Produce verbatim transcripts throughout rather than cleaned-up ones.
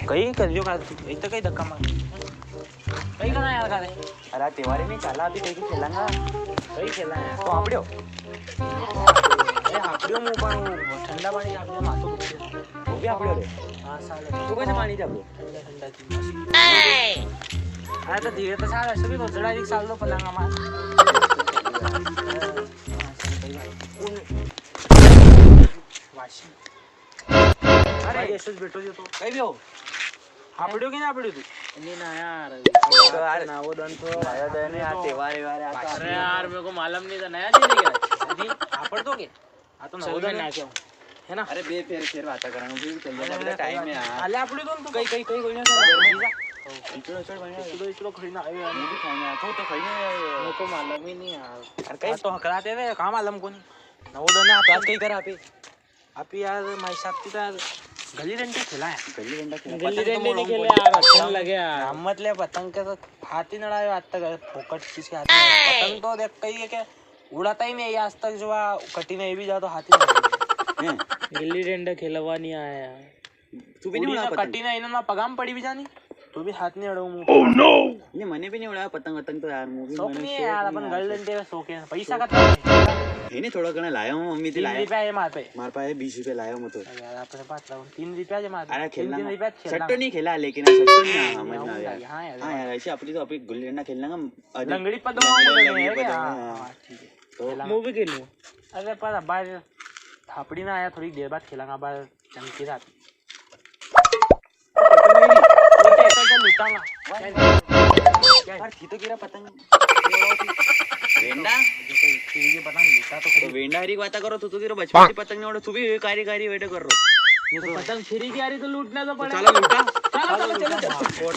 कई कर जो का, इतना कई धक्का मार। कई करना यार का रे? अरे, त्योहार ही नहीं चाला, अभी कई खेलांगा। कई खेला है? तो आपड़ियो। अरे, आपड़ियो मुंह पर ठंडा पानी का, आपड़ियो माथो दुखे। वो भी आपड़ियो रे? हाँ, साले। तू कैसे पानी जाबो? ठंडा, ठंडा चीज। अरे, तो धीरे तो साले, ऐसे भी रोजड़ा एक साल तो पलंगा मार। वाशी। अरे, भाई, यशोज बेटो जो तो। कई भी हो? आपड़ियो कि ना आपड़ियो तू? नहीं ना यार। तो यार, ना वो दन तो आया तो नहीं, आ त्योहार व्योहार आता। अरे यार, मेरे को मालूम नहीं था, नया चीज है क्या? नहीं, आपड़ तो के? आ तो चल, नवो मैं दन ना है। क्या हूँ? है ना? अरे, बे, फेर, फेर बात करांगे, फिर चल जाएगा, अरे, अबे टाइम है यार। अले आपड़ियो तो कई, कई, कई, कई, कई, इचड़ो, इचड़ो, इचड़ो, इचड़ो खड़ी ना आयो यार। नहीं खाऊंगा, तो, तो खाई नहीं। मेरे को मालूम ही नहीं यार। अरे, कई तो हकराते थे, काम मालूम को नहीं। नवो दन है, तो आज कई करा आपे? आप यार, माई साहब की तो यार गली डंडा खेला है। गली डंडा खेला, गली पतंग तो डंडा नहीं खेले यार, अच्छा लगे यार। हम मत ले पतंग के तो हाथ ही नड़ायो आज तक, फोकट चीज के हाथ में। पतंग तो देख कही है कि उड़ाता ही नहीं आज तक, जो आ कटी नहीं भी जा तो हाथ ही नहीं। हैं? गिल्ली डंडा खेलवा नहीं आया। तू भी नहीं उड़ा पतंग? कटी ना, इन्होंने पगाम पड़ी भी जानी, तू भी हाथ नहीं अड़ाऊ मुंह। Oh no! नहीं, मैंने भी नहीं उड़ाया पतंग वतंग तो यार, मुंह भी शौक मैंने नहीं है शौक यार, नहीं अपन यार, गली शौक। डंडे का शौक है। पैसा का है नहीं, थोड़ा घना लाया हूँ मम्मी से तीन लाया। रुपया है मार पे। मार पाए बीस रुपया लाया हूँ मैं तो। अरे यार, अपने पास लाओ, तीन रुपया जमा। अरे, खेलना तीन रुपया खेलना। सट्टो नहीं खेला, लेकिन सट्टो नहीं, हाँ, समझ में आ गया। हाँ यार। हाँ यार, ऐसे अपनी तो अपनी गुल्ली डंडा खेलना का। लंगड़ी पदमा लंगड़ी पदमा है क्या? हाँ, हाँ, ठीक है। तो खेलांगा। मूवी खेलूं। अरे, पर बार थापड़ी ना आया, थोड़ी देर बाद खेलांगा, बार चमकी रात। पतंग मेरी। वो तो ऐसा ऐसा लूटांगा। यार, थी तो गिरा पतंग। वेंडा? ये पतंग लूटा तो तो खरी। वेंडा हरी बात करो, तू तो गिरो बचपन की पतंग नहीं उड़ा, तू भी कारी कारी वेटे कर रो। ये तो पतंग फ्री की आ रही तो लूटना तो तो पड़ेगा। चलो लूटा। चलो, चलो, चलो, चलो।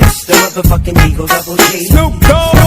It's the motherfucking Eagle Double G. Snoop Dogg.